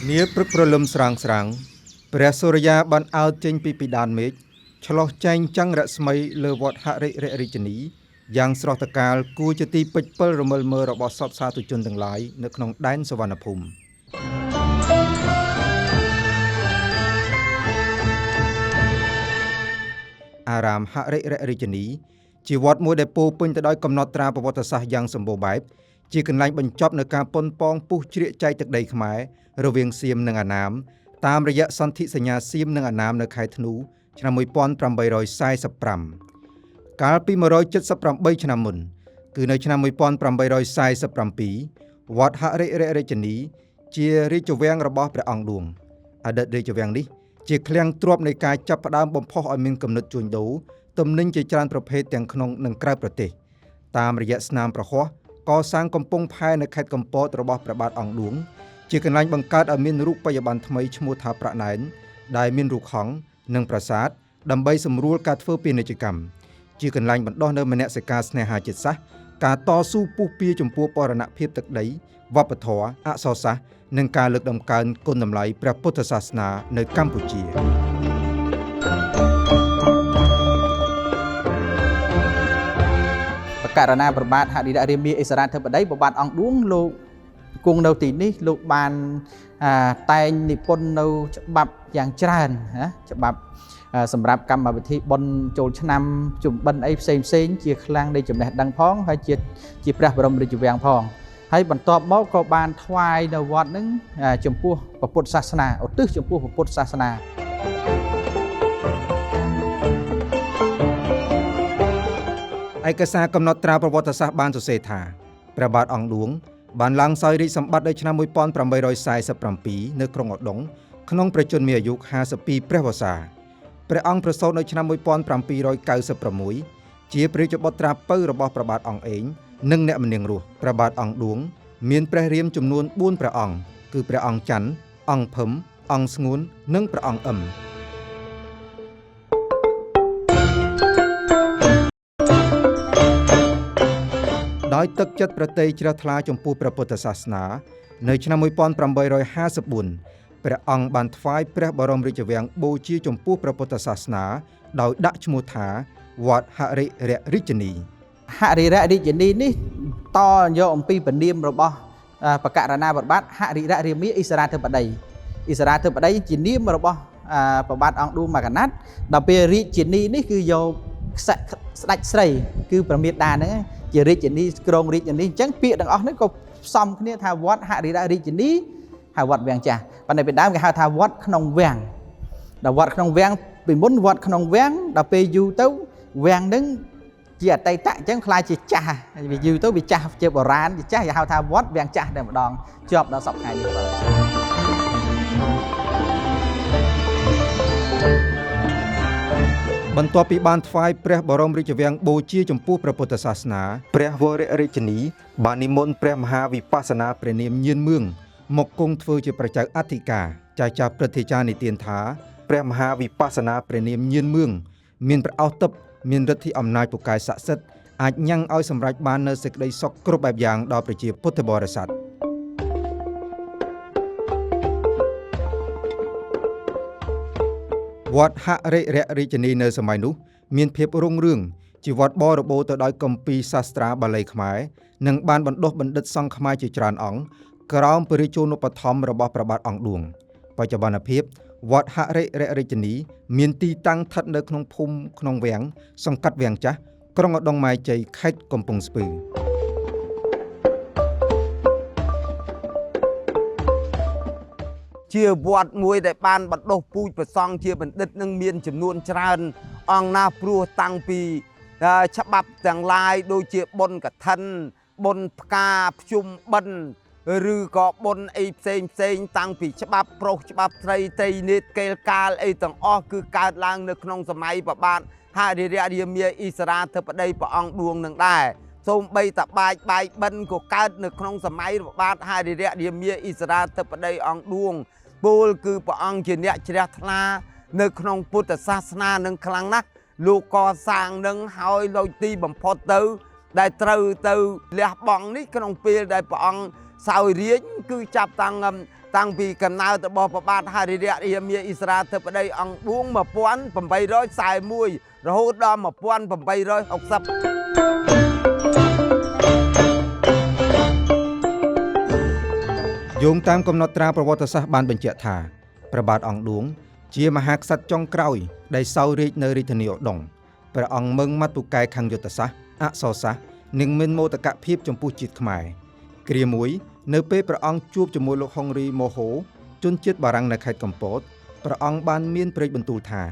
នាព្រឹកព្រលឹមស្រាងស្រាងព្រះសូរិយាបានអោតចេញពីពិដានមេឃឆ្លោះចែងចាំងរស្មីលើវត្តហរិររាជនីយ៉ាងស្រស់ត្រកាលគួរជាទីពេចពិលរមិលមើលរបស់សពសាធុជនទាំងឡាយនៅក្នុងដែនសវណ្ណភូមិអារាមហរិររាជនីជាវត្តមួយដែលពោពេញទៅដោយកំណត់ត្រាប្រវត្តិសាស្ត្រយ៉ាងសម្បូរបែបជាកន្លែងបញ្ចប់នៅការប៉ុនប៉ងពុះជ្រៀកចែកទឹកដីខ្មែររវាងសៀមនិងអាណាមតាមរយៈសន្ធិសញ្ញាសៀមនិងអាណាមនៅខែធ្នូឆ្នាំ1845កាលពី178ឆ្នាំមុនគឺនៅឆ្នាំ1847វត្តហរិររាជនីជារាជវាំងរបស់ព្រះអង្គឌួងអតីតរាជវាំងនេះជាឃ្លាំងទ្រព្យនៃការចាប់ផ្ដើមបំផុសឲ្យមានគំនិតជួញដូរទំនិញជាច្រើនប្រភេទទាំងក្នុងនិងក្រៅប្រទេសតាមរយៈស្នាមប្រហោះកសាងកំពង់ផែនៅខេត្តកំពតរបស់ព្រះបាទអង្គឌួងជាកន្លែងបង្កើតឲ្យមានរូបិយប័ណ្ណថ្មីឈ្មោះថាប្រាក់ណែនដែលមានរូបខង់និងប្រាសាទដើម្បីសម្រួលការធ្វើពាណិជ្ជកម្មជាកន្លែងបណ្ដោះនៅមនសិការស្នេហាជាតិសាសន៍ការតស៊ូពុះពៀចំពោះបរណភាពទឹកដីវប្បធម៌អក្សរសាស្ត្រនិងការលើកតម្កើងគុណតម្លៃព្រះពុទ្ធសាសនានៅកម្ពុជាករណាប្របាទហរិររាមាអិសរាធិបតីប្របាទអង្គឌួងលោកគង់នៅទីនេះលោកបានតែងនិពន្ធនៅច្បាប់យ៉ាងច្រើនណាច្បាប់សម្រាប់កម្មវិធីបុណ្យចូលឆ្នាំជំបិណ្ឌអីផ្សេងផ្សេងជាខ្លាំងនៃចំណេះដឹងផងហើយជាព្រះបរមរាជវាំងផងហើយបន្ទាប់មកក៏បានថ្វាយនៅវត្តនឹងចំពោះពុទ្ធសាសនាឧទ្ទិសចំពោះពុទ្ធសាសនាឯកសារកំណត់ត្រាប្រវត្តិសាស្ត្របានសរសេរថាព្រះបាទអង្គឌួងបានឡើងសោយរាជសម្បត្តិនៅឆ្នាំ1847នៅក្រុងឧដុង្គក្នុងព្រះជន្មាយុ52ព្រះវស្សាព្រះអង្គប្រសូតនៅឆ្នាំ1796ជាព្រះរាជបុត្រាពៅរបស់ព្រះបាទអង្គអេងនិងអ្នកម្នាងរស់ព្រះបាទអង្គឌួងមានព្រះរាមចំនួន4ព្រះអង្គគឺព្រះអង្គច័ន្ទអង្គភឹមអង្គស្ងួននិងព្រះអង្គអឹមដោយទឹកចិត្តប្រតិយជ្រះថ្លាចំពោះព្រះពុទ្ធសាសនានៅឆ្នាំ1854ព្រះអង្គបានថ្វាយព្រះបរមរាជវាំងបូជាចំពោះព្រះពុទ្ធសាសនាដោយដាក់ឈ្មោះថាវត្តហរិររាជនីហរិររាជនីនេះតយកអំពីពនាមរបស់បករណាប្របាទហរិររាមាអិសរាធិបតីអិសរាធិបតីជានាមរបស់ប្របាទអង្គឌួងមកកណាត់ដល់ពេលរាជនីនេះគឺយកស្ដេចស្រីគឺព្រះមេដាហ្នឹងជារាជនីក្រងរាជនីអញ្ចឹងពាក្យទាំងអស់នេះក៏ផ្សំគ្នាថាវត្តហរិររាជនីហៅវត្តវាំងចាស់ប៉ុន្តែពីដើមគេហៅថាវត្តក្នុងវាំងដល់វត្តក្នុងវាំងពីមុនវត្តក្នុងវាំងដល់ពេលយូរទៅវាំងហ្នឹងជាអតីតអញ្ចឹងខ្លាចជាចាស់វាយូរទៅវាចាស់ជាបុរាណជាចាស់គេហៅថាវត្តវាំងចាស់តែម្ដងជាប់ដល់សប្តាហ៍ថ្ងៃនេះបាទបន្ទាប់ពីបានថ្វាយព្រះបរមរាជវាំងបូជាចំពោះព្រះពុទ្ធសាសនាព្រះវររាជនីបាននិមន្តព្រះមហាវិបស្សនាព្រះនាមញៀនមឿងមកគង់ធ្វើជាព្រះចៅអធិការចៅចាស់ព្រឹទ្ធាចារ្យនិទានថាព្រះមហាវិបស្សនាព្រះនាមញៀនមឿងមានព្រះឱស្ទិព្វមានឫទ្ធិអំណាចពូកែស័ក្តិសិទ្ធិអាចញ៉ាំងឲ្យសម្រេចបាននូវសេចក្តីសុខគ្រប់បែបយ៉ាងដល់ប្រជាពុទ្ធបរិស័ទវត្តហរិររាជនីនៅសម័យនោះមានភាពរុងរឿងជាវត្តបរិបូរណ៍ទៅដោយគម្ពីរសាស្ត្រាបាលីខ្មែរនិងបានបណ្ដុះបណ្ឌិតសង្ឃខ្មែរជាច្រើនអង្គក្រោមព្រះរាជូនុបត្ថម្ភរបស់ព្រះបាទអង្គឌួងបច្ចុប្បន្នភាពវត្តហរិររាជនីមានទីតាំងស្ថិតនៅក្នុងភូមិក្នុងវាំងសង្កាត់វាំងចាស់ក្រុងឧដុង្គម៉ែជ័យខេត្តកំពង់ស្ពឺជាវត្តមួយដែលបានបណ្ដុះពូជព្រះសង្ឃជាបណ្ឌិតនឹងមានចំនួនច្រើនអង្គណាស់ព្រោះតាំងពីច្បាប់ទាំងឡាយដូចជាបុណ្យកឋិនបុណ្យផ្កាភ្ជុំបិណ្ឌឬក៏បុណ្យអីផ្សេងផ្សេងតាំងពីច្បាប់ប្រុសច្បាប់ស្រីត្រីនេតកេលកាលអីទាំងអស់គឺកើតឡើងនៅក្នុងសម័យព្រះបាទហរិររាមាអិសរាធិបតីព្រះអង្គឌួងនឹងដែរសូម្បីតបាចបាយបិណ្ឌក៏កើតនៅក្នុងសម័យព្រះបាទហរិររាមាអិសរាធិបតីអង្គឌួងពោលគឺព្រះអង្គជាអ្នកជ្រះថ្លានៅក្នុងពុទ្ធសាសនានឹងខ្លាំងណាស់លោកកសាងនឹងហើយលុយទីបំផុតទៅដែលត្រូវទៅលះបង់នេះក្នុងពេលដែលព្រះអង្គសោយរាជគឺចាប់តាំង តាំងពីកំណើតរបស់ព្រះបាទហរិរៈរាមាអិសរាធិបតីអង្គឌួង1841រហូតដល់1860យោងតាមកំណត់ត្រាប្រវត្តិសាស្ត្របានបញ្ជាក់ថាព្រះបាទអង្គឌួងជាមហាក្សត្រចុងក្រោយដែលសោយរាជ្យនៅរាជធានីឧដុង្គព្រះអង្គមឹងម៉ាត់ពូកែខាងយុទ្ធសាស្ត្រអក្សរសាស្ត្រនិងមានមោទកភាពចំពោះជាតិខ្មែរគ្រាមួយនៅពេលព្រះអង្គជួបជាមួយលោកហុងរីម៉ូហូជនជាតិបារាំងនៅខេត្តកំពតព្រះអង្គបានមានព្រះបន្ទូលថា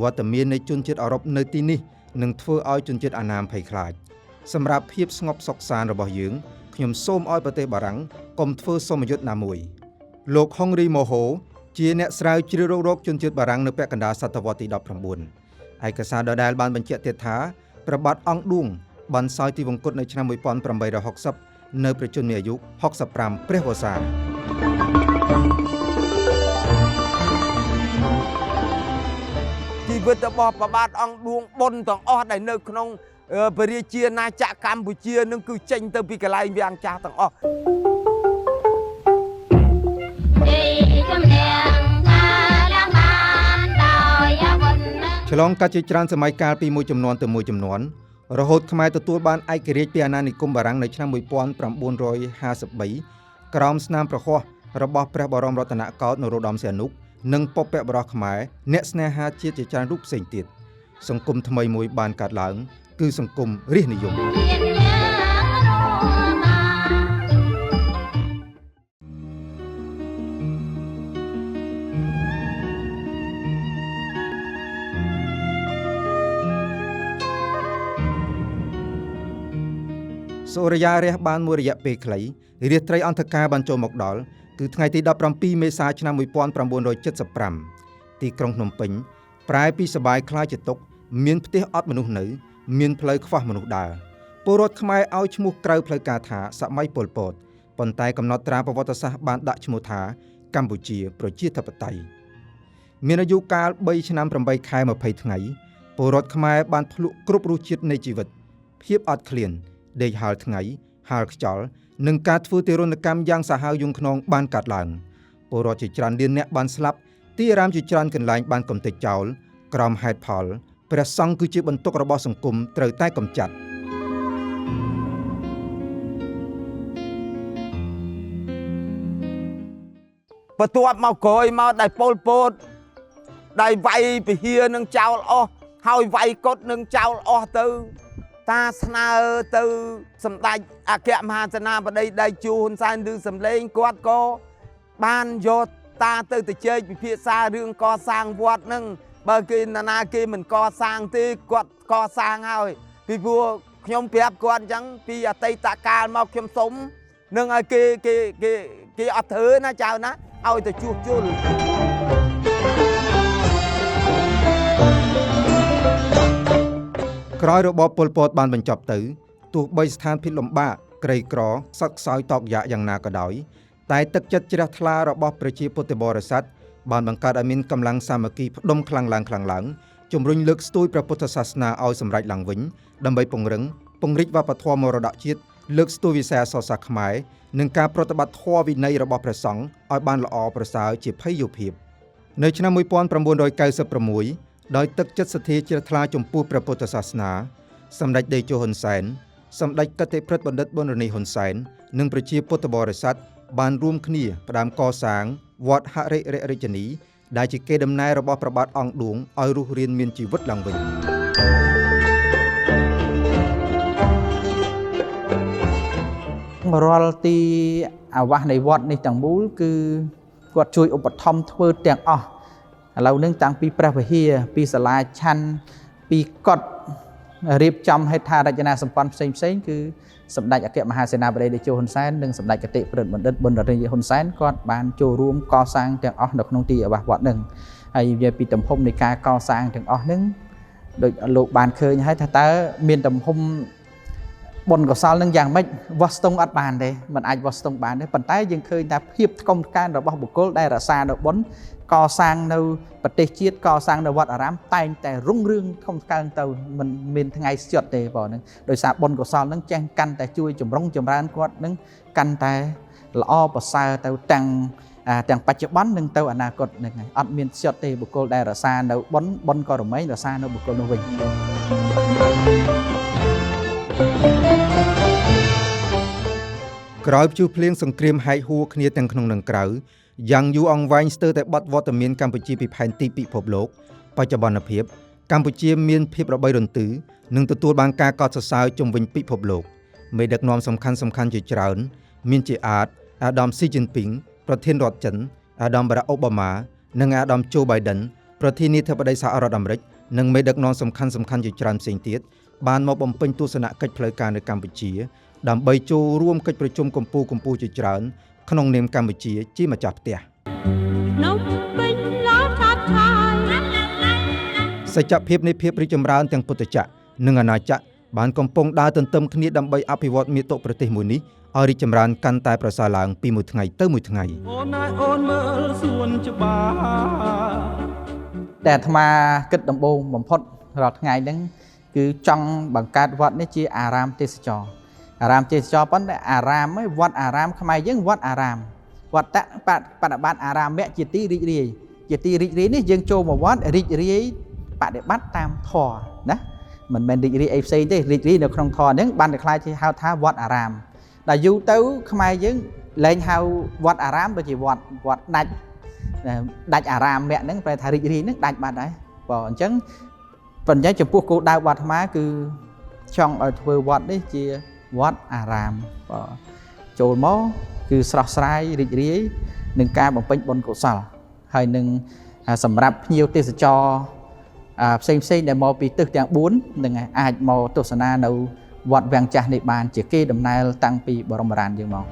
វត្តមាននៃជនជាតិអឺរ៉ុបនៅទីនេះនឹងធ្វើឲ្យជនជាតិអាណាមភ័យខ្លាចសម្រាប់ភាពស្ងប់សុខសាន្តរបស់យើងខ្ញុំសូមឲ្យប្រទេសបារាំងកុំធ្វើសមយុទ្ធណាមួយលោកហុងរីម៉ូហូជាអ្នកស្រាវជ្រាវរកជនជាតិបារាំងនៅពាក់កណ្ដាលសតវត្សទី19ឯកសារដដែលបានបញ្ជាក់ទៀតថាព្រះបាទអង្គឌួងបានសោយទិវង្គតនៅឆ្នាំ1860នៅព្រះជន្មអាយុ65ព្រះវស្សាជីវិតរបស់ព្រះបាទអង្គឌួងបុណ្យទាំងអស់ដែលនៅក្នុងព្រះរាជាណាចក្រកម្ពុជានឹងគឺចេញទៅពីកន្លែងវាំងចាស់ទាំងអស់ឆ្លងកាត់ជាច្រើនសម័យកាលពីមួយចំនួនទៅមួយចំនួនរហូតខ្មែរទទួលបានឯករាជ្យពីអាណានិគមបារាំងនៅឆ្នាំ1953ក្រោមស្នាមព្រះហស្ថរបស់ព្រះបរមរតនកោដ្ឋនរោត្តមសីហនុនិងបុព្វបុរសខ្មែរអ្នកស្នេហាជាតិជាច្រើនរូបផ្សេងទៀតសង្គមថ្មីមួយបានកើតឡើងគឺសង្គមរាស្ត្រនិយមសូរិយារះបានមួយរយៈពេលខ្លីរាត្រីអន្ធការបានចូលមកដល់គឺថ្ងៃទី17មេសាឆ្នាំ1975ទីក្រុងភ្នំពេញប្រែពីសបាយខ្លាចជាទុកមានផ្ទះអត់មនុស្សនៅមានផ្លូវខ្វះមនុស្សដើរពលរដ្ឋខ្មែរឲ្យឈ្មោះក្រៅផ្លូវការថាសម័យប៉ុលពតប៉ុន្តែកំណត់ត្រាប្រវត្តិសាស្ត្របានដាក់ឈ្មោះថាកម្ពុជាប្រជាធិបតេយ្យមានអាយុកាល3ឆ្នាំ8ខែ20ថ្ងៃពលរដ្ឋខ្មែរបានភ្លក់គ្រប់រសជាតិនៃជីវិតភាពអត់ឃ្លានដេកហាលថ្ងៃហាលខ្យល់និងការធ្វើទារុណកម្មយ៉ាងសាហាវយង់ខ្នងបានកាត់ឡើងពលរដ្ឋជាច្រើនលានអ្នកបានស្លាប់ទីអារាមជាច្រើនកន្លែងបានកំទេចចោលក្រោមហេតុផលព្រះសង្ឃគឺជាបន្ទុករបស់សង្គមត្រូវតែកម្ចាត់បន្ទាប់មកក្រោយមកដែលប៉ុលពតដែលវាយពហិយនឹងចោលអស់ហើយវាយកុដនឹងចោលអស់ទៅតាស្នើទៅសម្ដេចអគ្គមហាសេនាបតីដៃជួហ៊ុនសែនឬសំឡេងគាត់ក៏បានយកតាទៅជែកពិភាក្សារឿងកសាងវត្តនឹងបើគេណាគេមិនកសាងទេគាត់កសាងហើយពីព្រោះខ្ញុំប្រាប់គាត់អញ្ចឹងពីអតីតកាលមកខ្ញុំសុំនឹងឲ្យគេគេគេគេអត់ធ្វើណាចៅណាឲ្យទៅជួសជុលក្រោយរបបប៉ុលពតបានបញ្ចប់ទៅទោះបីស្ថានភាពលំបាកក្រីក្រខ្សត់ខ្សោយតោកយ៉ាកយ៉ាងណាក៏ដោយតែទឹកចិត្តជ្រះថ្លារបស់ប្រជាពុទ្ធបរិស័ទបានបង្កើតឲ្យមានកម្លាំងសាមគ្គីផ្ដុំខ្លាំងឡើងជំរុញលើកស្ទួយព្រះពុទ្ធសាសនាឲ្យសម្រេចឡើងវិញដើម្បីពង្រឹងពង្រីកវប្បធម៌មរតកជាតិលើកស្ទួយវិស័យអក្សរសាស្ត្រខ្មែរនិងការប្រតិបត្តិធម៌វិន័យរបស់ព្រះសង្ឃឲ្យបានល្អប្រសើរជាភ័យភាពនៅឆ្នាំ1996ដោយទឹកចិត្តសទ្ធាជ្រះថ្លាចំពោះព្រះពុទ្ធសាសនាសម្ដេចតេជោហ៊ុនសែនសម្ដេចកតិព្រឹទ្ធបណ្ឌិតប៊ុនរនីហ៊ុនសែននិងប្រជាពុទ្ធបរិស័ទបានរួមគ្នាផ្ដើមកសាងវត្តហរិរៈរាជនីដែលជាកេរដំណែលរបស់ព្រះបាទអង្គឌួងឲ្យរស់រានមានជីវិតឡើងវិញរាល់ទីអាវាសនៃវត្តនេះទាំងមូលគឺគាត់ជួយឧបត្ថម្ភធ្វើទាំងអស់ឥឡូវនឹងតាំងពីព្រះវិហារពីសាលាឆាន់ពីកុដរៀបចំហេដ្ឋារចនាសម្ព័ន្ធផ្សេងៗគឺសម្ដេចអគ្គមហាសេនាបតីតេជោហ៊ុនសែននិងសម្ដេចកតិព្រឹទ្ធបណ្ឌិតប៊ុនរនីហ៊ុនសែនគាត់បានចូលរួមកសាងទាំងអស់នៅក្នុងទីអាវាសវត្តនឹងហើយនិយាយពីទំហំនៃការកសាងទាំងអស់នឹងដូចលោកបានឃើញហើយថាតើមានទំហំបុណ្យកុសលនឹងយ៉ាងម៉េចវាស់ស្ទង់អត់បានទេมันអាចវាស់ស្ទង់បានទេប៉ុន្តែយើងឃើញថាភាពថ្កុំថ្កើងរបស់បុគ្គលដែលរក្សានៅបុណ្យកសាងនៅប្រទេសជាតិកសាងនៅវត្តអារាមតែងតែរុងរឿងថ្កុំថ្កើងទៅមិនមានថ្ងៃស្ទាត់ទេបងហ្នឹងដោយសារបុណ្យកុសលហ្នឹងចេះកាន់តែជួយចម្រុងចម្រើនគាត់ហ្នឹងកាន់តែល្អប្រសើរទៅតាំង ទាំងបច្ចុប្បន្ននិងទៅអនាគតហ្នឹងហើយអត់មានសិទ្ធទេបុគ្គលដែលរក្សានៅបុណ្យបុណ្យក៏រមែងរក្សានៅបុគ្គលនោះវិញក្រោយព្យុះភ្លៀងសង្គ្រាមហែកហួរគ្នាទាំងក្នុងនិងក្រៅយ៉ាងយូរអង្វែងស្ទើរតែបាត់វត្តមានកម្ពុជាពីផែនទីពិភពលោកបច្ចុប្បន្នភាពកម្ពុជាមានភាពរបីរន្ទឺនិងទទួលបានការកោតសរសើរជុំវិញពិភពលោកមេដឹកនាំសំខាន់ៗជាច្រើនមានជាអាតអាដាមស៊ីជីនពីងប្រធានរដ្ឋចិនអាដាមបារ៉ាក់អូបាម៉ានិងអាដាមโจបៃដិនប្រធានាធិបតីសហរដ្ឋអាមេរិកនិងមេដឹកនាំសំខាន់ៗជាច្រើនផ្សេងទៀតបានមកបំពេញទស្សនកិច្ចផ្លូវការនៅកម្ពុជាដើម្បីចូលរួមកិច្ចប្រជុំកម្ពុជាជាច្រើនក្នុងនាមកម្ពុជាជាម្ចាស់ផ្ទះសច្ចភាពនៃភាពរីកចម្រើនទាំងពុទ្ធចក្រនិងអាណាចក្របានកំពុងដើរទន្ទឹមគ្នាដើម្បីអភិវឌ្ឍមាតុប្រទេសមួយនេះឲ្យរីកចម្រើនកាន់តែប្រសើរឡើងពីមួយថ្ងៃទៅមួយថ្ងៃអូនអូនមើលសួនច្បារតែអាត្មាគិតដំបូងបំផុតរាល់ថ្ងៃហ្នឹងគឺចង់បង្កើតវត្តនេះជាអារាមទេសចរអារាមទេសចរប៉ុន្តែអារាមឯវត្តអារាមខ្មែរយើងវត្តអារាមវត្តបដិបត្តិអារាមៈជាទីរីករាយជាទីរីករាយនេះយើងចូលមកវត្តរីករាយបដិបត្តិតាមធម៌ណាមិនមែនរីករាយអីផ្សេងទេរីករាយនៅក្នុងធម៌ហ្នឹងបានតែខ្លាចគេហៅថាវត្តអារាមដល់យូរទៅខ្មែរយើងលែងហៅវត្តអារាមដូចជាវត្តដាច់ដាច់អារាមៈហ្នឹងប្រែថារីករាយហ្នឹងដាច់បាត់ហើយបើអញ្ចឹងប៉ុន្តែចំពោះគោលដៅវត្តអាត្មាគឺចង់ឲ្យធ្វើវត្តនេះជាវត្តអារាមបើចូលមកគឺស្រស់ស្រាយរីករាយនឹងការបំពេញបុណ្យកុសលហើយនឹងសម្រាប់ភ្ញៀវទេសចរផ្សេងៗដែលមកពីទិសទាំង4នឹងអាចមកទស្សនានៅវត្តវាំងចាស់នេះបានជាគេដំណើរតាំងពីបរមរានយើងមក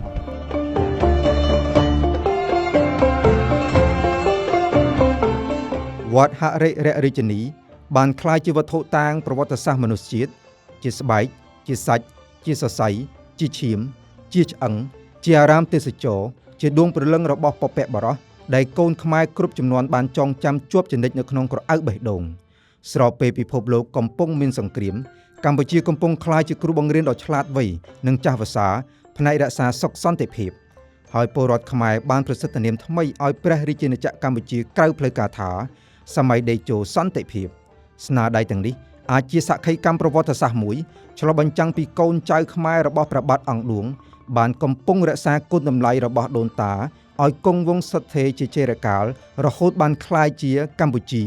វត្តហរិរៈរាជនីបានក្លាយជាវត្ថុតាងប្រវត្តិសាស្ត្រមនុស្សជាតិជាស្បែកជាសាច់ជាសរសៃជាឈាមជាឆ្អឹងជាអារាមទេសចរជាដួងព្រលឹងរបស់ពពកបរោះដែលកូនខ្មែរគ្រប់ចំនួនបានចងចាំជាប់ជានិច្ចនៅក្នុងក្រអៅបេះដូងស្របពេលពិភពលោកកំពុងមានសង្គ្រាមកម្ពុជាកំពុងក្លាយជាគ្រូបង្រៀនដ៏ឆ្លាតវៃនិងចាស់វស្សាផ្នែករក្សាសុខសន្តិភាពហើយពលរដ្ឋខ្មែរបានប្រសិទ្ធនាមថ្មីឲ្យព្រះរាជាណាចក្រកម្ពុជាក្រៅផ្លូវការថាសម័យតេជោសន្តិភាពស្នាដៃទាំងនេះអាចជាសក្ខីកម្មប្រវត្តិសាស្ត្រមួយឆ្លុះបញ្ចាំងពីកូនចៅខ្មែររបស់ព្រះបាទអង្គឌួងបានកំពុងរក្សាគុណតម្លៃរបស់ដូនតាឲ្យគង់វង្សសទ្ធាជាចេរកាលរហូតបានក្លាយជាកម្ពុជា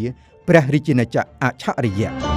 ព្រះរាជាណាចក្រអច្ឆរិយៈ